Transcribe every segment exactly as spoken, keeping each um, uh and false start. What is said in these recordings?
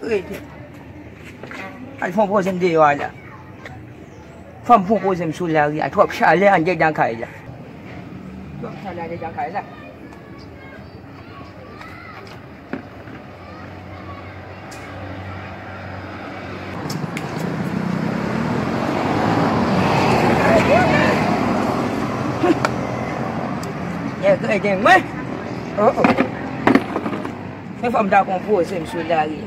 Rete. Al fè yon poze m deyò a la. Fò m fè yon poze m sou lari a. Twòp chalè anndedan kay la. Twòp chalè anndedan kay la. Nèg rete mwen. Oh, oh. Men fò m ta konpoze m sou lari.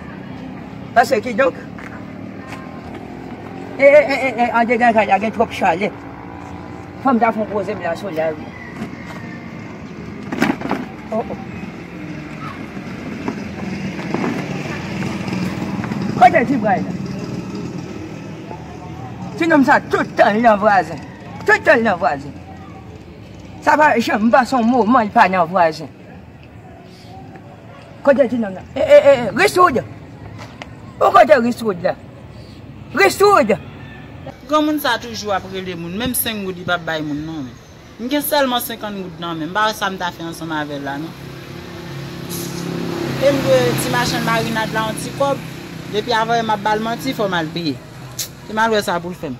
Paske kidonk, e, e, e, e, e, anndedan kay la gen twòp chalè. Fò m ta konpoze m la sou lari. Oh, oh. Kote ti bway la? Ti nonm sa tout tan li nan vwazen. Tout tan li nan vwazen. Sa pa janm pase yon moman li pa nan vwazen. Kote ti nonm nan? E, e, e, e, Ristoud! Ou kote Ristoud la? Ristoud! Granmoun sa toujou ap rele moun, menm senk goud li p ap bay moun non. M gen sèlman senkant goud nan men m, m pa wè sa m ta fè ansanm avè l la non. E m dwe ti machann marinad la yon ti kòb, depi avè m ap ba l manti, fò m al peye. Li mal wè sa pou l fè m.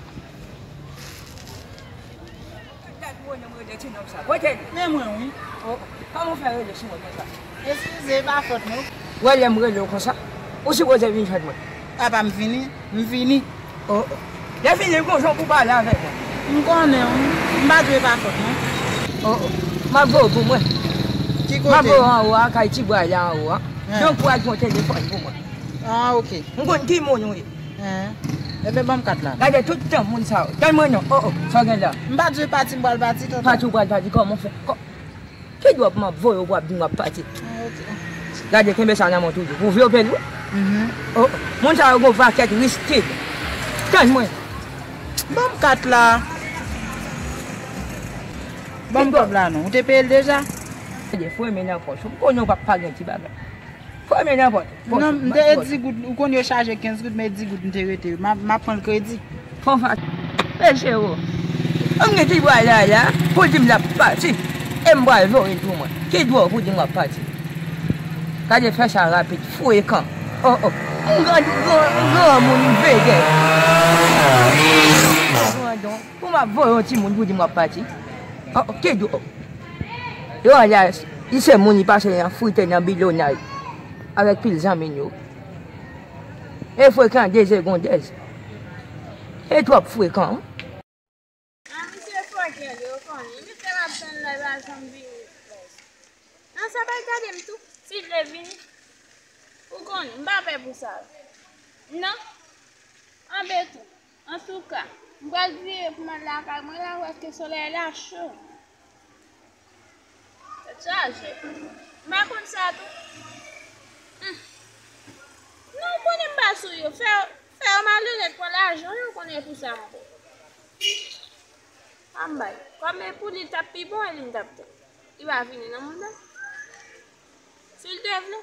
Gad moun nan rele ti nonm sa. Kote li? Men mwen wi. Oh, kòman w fè rele sou mwen konsa? Eskize, e pa fòt mwen. Wè lè m rele w konsa, ou sipoze vin jwenn mwen. Papa, m vini, m vini. Oh, oh. Lè fini, l gon jan pou pale avèk mwen. M konnen wi. M pa dwe pa fòt mwen. Oh, oh. M ap voye w pou mwen. Ki kote? M ap voye w anwo a, kay ti bway la anwo a. Donk, ou al pran telefòn pou mwen. Ah, ok. M konn ki moun ou ye. Enben, ban m kat la. Gade tout tan moun sa yo. Tann mwen non. Oh, oh, sa w gen la? M pa dwe pati, m pral pati, tonton. Pati, ou pral pati, kòman w fè? Kò-, ki dwòp m ap voye w pou w ap di m w ap pati? Ah, ok. Gade, kenbe sa nan men w toujou. Pou vyope l wi. Mhm. Oh, oh. Moun sa yo gon pakèt riskid. Tann mwen. Ban m kat la. Ban m kòb la non. Ou te peye l deja? Gade, fò men nan pòch ou. M konnen w p ap pa gen ti bagay. Fò men nan pòch. Non, m te e di goud, ou konn yo chaje kenz goud, men e di goud m te rete yo. M ap, m ap pran l kredi. Fò fache. Mesye o. An m gen ti bway la la, pou l di m l ap pati. E m pral voye l pou mwen. Ki dwa w pou di m w ap pati? Gade fè sa rapid, frekan. Oh, oh. M gran, gran, granmoun, m vegè. Pou m ap voye yon timoun pou di m w ap pati? Oh, oh, ki dwa w? Yo la, li se moun li pase nan frite nan bilonay avèk pil zanmi l yo. E frekan dezegondèz. E twòp frekan wi. A misye fò kè li, ou konnen. Misye m ap tann la, li pa janm vini. Nan sa pa gade m tou, si l vle vini. Ou konnen, m pa pè pou sa. Non. Anben tou. Antouka, m pral vire pou m al lakay mwen la, paske solèy la cho. Tèt chaje. M pa konn sa tou. Hmm. Non, ou konnen m pa sou yo. Fè, fè yo malonèt pran lajan yo, ou konnen e pou sa ankò. Ann bay. Kòm e pou li, t ap pi bon, e li m t ap tann. Li pa vini nan mond lan. Si l te vle.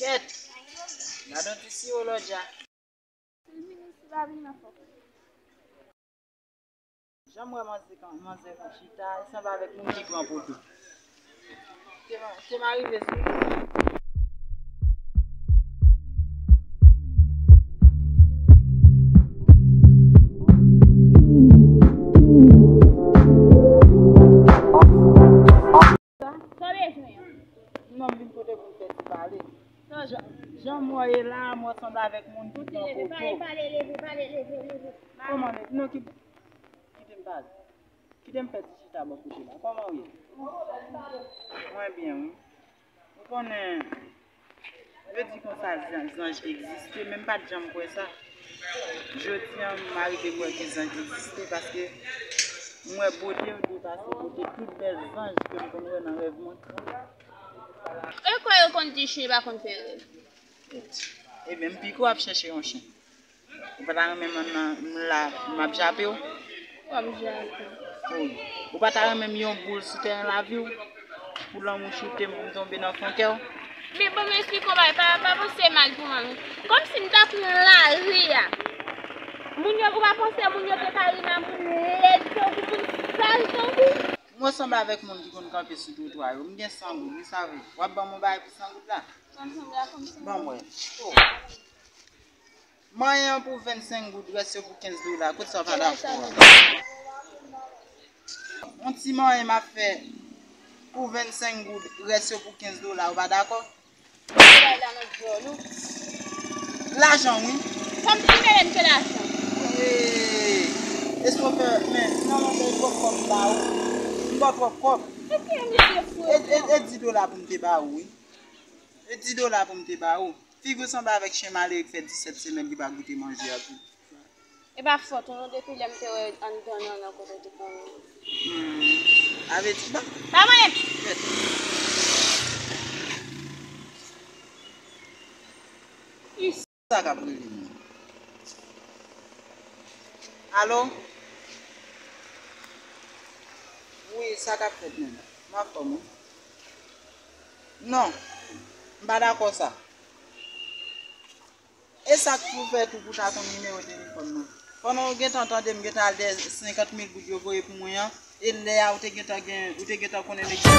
Kèt. Gade yon ti siwo lòdja. Si l vini, si l pa vini, m ap fè w konnen. Jan m wè manzè kan, manzè kan chita, li sanble avèk moun ki pran poto. Te ma-, te m arive sou li. Sa w bezwen an? Non, m vin kote pou m fè ti pale. Jan, jan m wè w ye la, m wè w sanble avèk moun ki pran poto. Pale, pale, leve, pale, leve, leve. Kòman leve? Non, ki, kite m pale. Kite m fè ti chita bò kote la. Kòman w ye? Mwen byen, wi. Ou konnen, yo di konsa zan-, zanj egziste, men m pa t janm kwè sa. Jodi a, m arive kwè ke zanj egziste, paske m wè bote yo depase bote tout bèl zanj ke m konn wè nan rèv mwen. E kwè yo konn di chen pa konn fè rèv. Ebyen, m piko ap chèche yon chen. Ou pa ta renmen m nan, m la, m ap jape w? W ap jape. Wi. Ou pa ta renmen m yon boul sou tèren lavi w? Pou lanmou choute m, pou m tonbe nan fon kè w? Men bon, m esplike w bagay, pa, pa panse mal pou mwen. Kòmsi m ta pran lari a. Moun yo, ou pa panse moun yo te ka ri m a Sanble avèk moun ki konn kanpe sou twotwa yo. M gen san goud, wi, sa vre. W ap ban m yon bagay pou san goud la? Ban m wè. Oh. Manyen an pou vennsenk goud, rès yo pou kenz dola. Kot sa w pa dakò a? Yon ti manyen m ap fè pou vennsenk goud, rès yo pou kenz dola. Ou pa dakò? Ou bay la nan djòl ou. Lajan, wi. Fanm pi mele m ke lajan. Ee, èske w fè, men, non, non, men, m pòp kòb m ba ou. M pòp kòb. Ok, misye fou. E, e, e di dola pou m te ba ou, wi. E di dola pou m te ba ou. Figi w sanble avèk chen malere k fè disèt semèn li pa goute manje a tou. E pa fòt ou non, depi lè m te wè anndan nan, nan kote w te pran. Hmm. Avè di, bon. Pa mwen! Kèt. Sa k ap rele m? Alo? Wi, sa k ap fèt menm? M anfòm, wi. Non, m pa dakò sa. E sa k pou fè tou pou ta konn nimewo telefòn mwen? Pandan w gentan tande m gentan al dèyè senkant mil goud yo voye pou mwen an, e lè a ou te gentan gen, ou te gentan konnen nèg sa.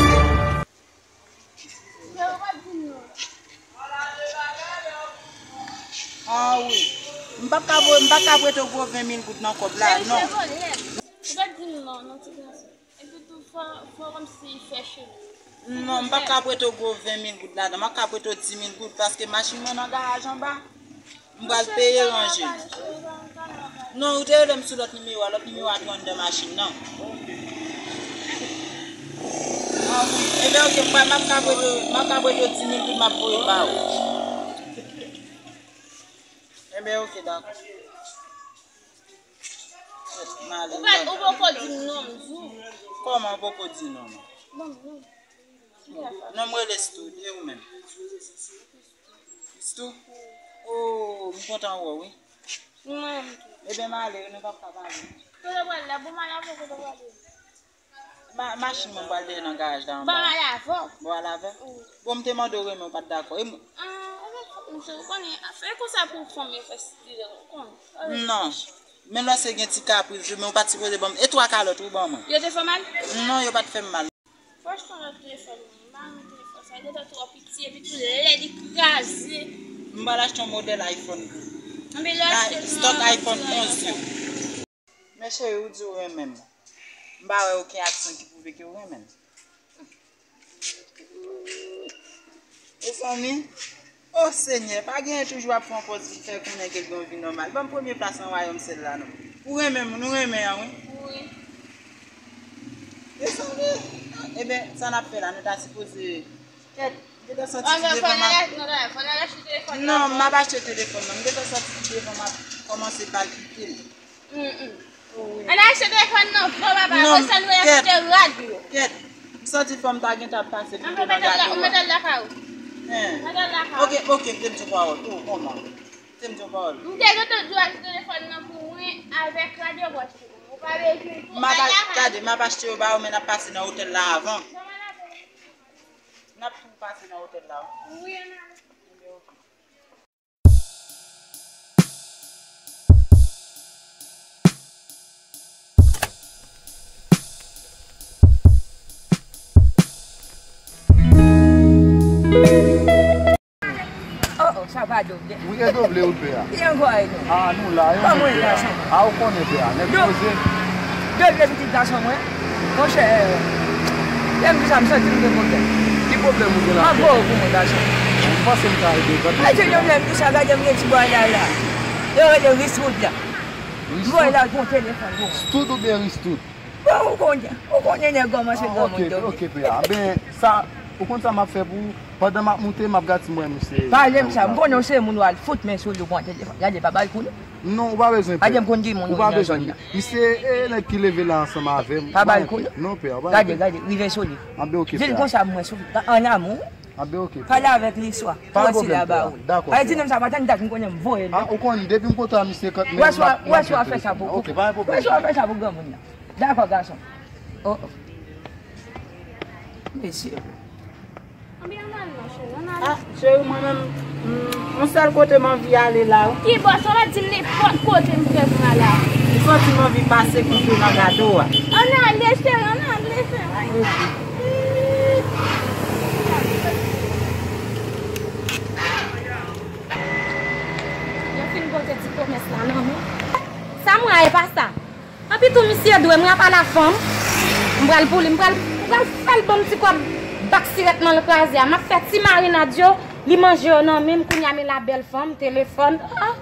Ah wi. M p ap ka voye, m p ap ka prete w gwo ven mil goud nan kòb la, non. Ou pa di m non, non, ti gason. Epi tou, fò, fò kòmsi fè cheve. Non, m p ap ka prete w gwo ven mil goud ladan. M ap ka prete w dis mil goud paske machin mwen nan garaj anba. M pral peye ranje l. Non, ou te rele m sou lòt nimewo a. Lòt nimewo a tou anndan machin nan. Ah wi. Ebyen, oke, m pral, m ap ka prete w, m ap ka prete w dis mil goud, m ap voye l ba ou. Ebyen, oke, dakò. Ou pa, ou poko di m non, m di w. Kòman ou poko di non? Bon, non. Non, m rele Stou, e ou menm? Stou? Oh, m kontan wè w, wi. Mwen menm tou. Ebyen, m ale, nou p ap ka pale. Kote w pral la? Bon, m al avè w, kote w pral la? Ma-, machin mwen pral dèyè nan garaj la anba. Bon, m al avè w. Bon, al avè? Wi. Bon, m te mande w renmen, ou pa t dakò. E m- Ah, ou konnen, fè konsa pou fanm yo fè stil, ou konnen. Non. Men lòske gen ti kapris, men ou pa t sipoze ban m. E twa kalòt ou ban mwen? Yo te fè w mal? Non, yo pa t fè m mal. Fò w achte yon lòt telefòn, mwen. M pa renmen telefòn sa. Li gentan twò piti, epi tou lèd, li kraze. M pral achte yon modèl iPhone tou. Anben lè w achte l, stòk iPhone onz yo. Men cheri, ou di ou renmen m. M pa wè okenn aksyon ki pwouve ke ou renmen m. Mezanmi, o Senyè, pa genyen toujou ap fè yon pòz pou fè konnen ke l gen yon vi nòmal. Ban m premye plas nan wayòm syèl la, non. Ou renmen m, nou renmen an, wi. Wi. Mezanmi, ebyen, sa n ap fè la, nou ta sipoze, kèt, m gentan santi ti devan m ap, non, m ap achte telefòn nan, m gentan santi ti devan m ap kòmanse palpite. Mm, mm. Ann achte telefòn nan, bon papa, non, konsa nou achte rad yo. Kèt, m santi fò m ta gentan ap pase pito nan gade a. Ou mete l lakay ou. Hein. Mete l lakay ou. Oke, oke, m te di w pawòl. Oh, kòman? M te di w pawòl. M te gentan di w achte telefòn nan pou mwen avèk rad yo pou achte pou mwen. Ou pa bezwen pou al lakay. M ap gade, m ap achte yo ba ou, men n ap pase nan otèl la avan. N ap tou pase nan otèl la. Wi, ann ale. Oh, oh, sa pa doble. Wi, e doble ou pè a. Ki ankò e nou? A, nou la, yon moun pè a. Kòman w ye, gason? A, ou konnen pè a, nèg poze. Doble pitit gason mwen. Monchè, lè m di sa, m santi m gen pwoblèm. Ki pwoblèm ou gen la? M ap voye w pou mwen, gason. M panse m ka ede w, gade. Ay, se yon lè m di sa, gade m gen ti bwa la la. Yo rele Ristoud la. Ristoud? M voye l al pou yon telefòn pou mwen. Stoud oubyen Ristoud? Bon, ou konnen, ou konnen nèg kòmanse granmoun domi. Ah, ok, ok, pè a. Ben, sa, ou konn sa m ap fè pou ou? Pandan m ap moute, m ap gade si m wè misye. Pale m sa, m konnen w se moun w al fout men sou li, w pran telefòn. Gade, pa ba l kou non. Non, ou pa bezwen pè. Gade m konn ki moun ou ye nan zòn nan. Misye, e, nèg ki leve la ansanm avè m. Pa ba l kou non. Non, pè, ou pa bezwen. Gade, gade, rive sou li. Anben, ok, pè. Di l konsa, mwen sou, an amou. Anben, ok, pè. Pale avèk li swa. Pa gen pwoblèm, pè. Dakò, pè. Ay, ti nonm sa, pa tann dat m konnen m voye l. Ah, ou konn, depi m kontre a misye, kant men, m ap, m ap fè sa pou, ok, pa gen pwoblèm. Wè si w ap fè sa pou granmoun nan. Dakò, gason. Oh, oh. Mesye. Anben, ann al non, cheri, ann al. Ah, cheri, mwen menm, mm, yon sèl kote m anvi ale la, wi. Ki bò, sa w pa di m nenpòt kote m fè pou m ale a? M santi m anvi pase kote nan gado a. Ann ale, cheri, ann ale, cheri. Yo fin pote ti komès la nan men. Sa mwen a, e pa sa. Anpi tou misye dwe, mwen ap al a fanm. M pral pou li, m pral, m pral fè l ban m ti kòb bak sirèt nan l kraze a. M ap fè ti marinad yo, li manje yo nan men m, kounye a men la bèl fanm, telefòn.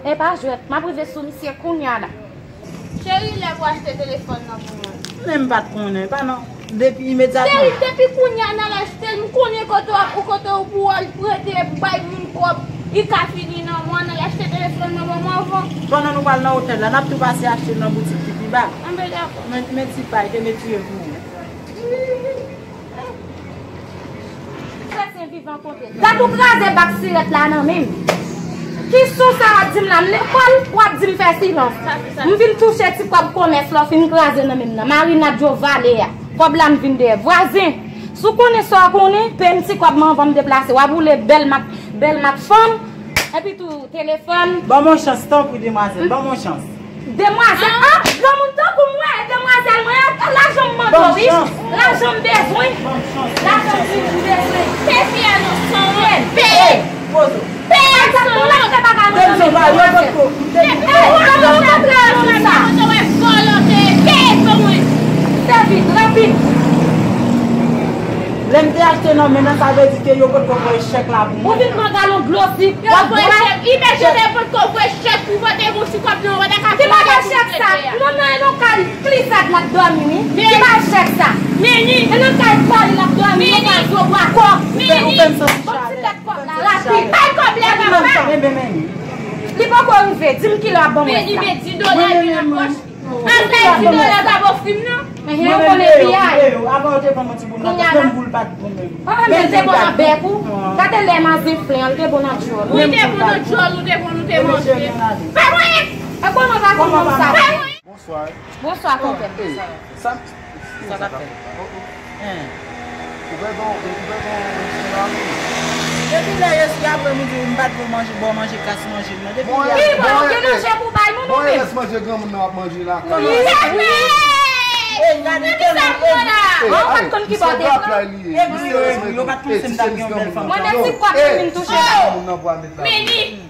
E pa jwèt, m ap rive sou misye kounye a la. Cheri, lè pou achte telefòn nan pou mwen. Men m pa t konnen, pa non. Depi imedyatman. Cheri, depi kounye a n al achte l, m konnen kote w ap, ou kote w pou al prete, pou bay moun kòb, li ka fini nan mwen, n al achte telefòn nan ban mwen avan. Pandan nou pral nan otèl la, n ap tou pase achte l nan boutik ki pi ba. Anben dakò. Men, men ti pay, te netire pou ou. Kretyen vivan kote. Dat ou kraze bak sirèt la nan men m. Ki son sa w ap di m la? M lekòl, w ap di m fè silans. M vin touche ti kòb komès la, w fin kraze nan men m nan. Marinad yo vale a. Kòb la m vin dèyè. Vwazen, si w konnen sa w konnen, peye m ti kòb mwen anvan m deplase. W ap woule bèl mak, bèl mak fanm. Epi tou, telefòn. Ban m yon chans, tanpri, demwazèl. Ban m yon chans. Demwazèl, ah, granmoun tankou mwen, demwazèl mwen, ah, lajan m mande w, wi. Lajan m bezwen. Lajan m bezwen. Pè fi a nan san an. Pè. Pè a san an. Pè a san an. Sèvi, rapid. Lè m te achte nan men nan, sa vle di ke yo potko voye chèk la pou mwen. Ou vin pran galon dlo si w ap bwè. Imajine potko voye chèk pou pote yon ti kòb nan, w pa ta ka fè yon bagay pou chèk sa. Non, non, e nan kay glisad l ap dòmi, wi. Ki bagay chèk sa? E nan kay pali l ap dòmi, yon kay gwo bwa kò. Ou fè m santi chale. Bon, ti tèt kòb la, rapid. Bay kòb la, papa. Li poko rive, di m kilè w ap ban mwen sa. Medi, medi dola vin nan pòch. An sa e ti dola sa pa ofri m non. Men yo konnen piyay. Avan yo te ban mwen ti boul nan tèt, menm boul pa t bon menm. Ah, men te bon nan bèk ou. Gade lè manzè flen an, li te bon nan djòl ou. Wi, te bon nan djòl ou, te bon nou te manje. Pa mwen! E kòman pa kòman sa? Pa mwen! Bonswa. Bonswa, konpè. Sa, sa k ap fèt? Hein. Ou pè gon, ou pè gon, gon ti la wi. Depi lè yèsi aprè midi, m pa t vle manje, ba w manje, kas manje m nan. Depi yè. Wi, bon, ou gen manje pou bay moun ou menm. Bon, rès manje granmoun nan ap manje la. Wi. Ey, gade tèlman. Ou pa t konn ki bò te pran. Yo pa t panse m t ap gen yon bèl fanm. Mwen menm si kwap vin touche.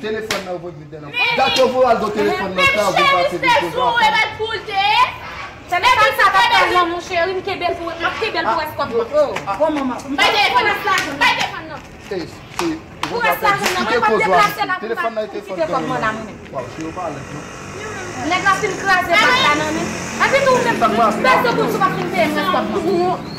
Telefòn nan, ou pran vide nan. Dat yo voye al do telefòn nan, sa ou vin pase de sou ou e bat pou l te. Telefòn sa pa pral non, mon cheri, m kenbe l pou, m ap kenbe l pou rès kòb mwen. Bay telefòn nan, bay telefòn nan. Ey, ey, pou rès lajan nan, mwen p ap deplase la pou m pa kite kòb mwen la, mwen menm. Waw, cheri, ou pa alèz non. Nèg la fin kraze bak la nan men. Epi tou, ou menm, m bezwen pou m sou pa fin peye m rès kòb mwen.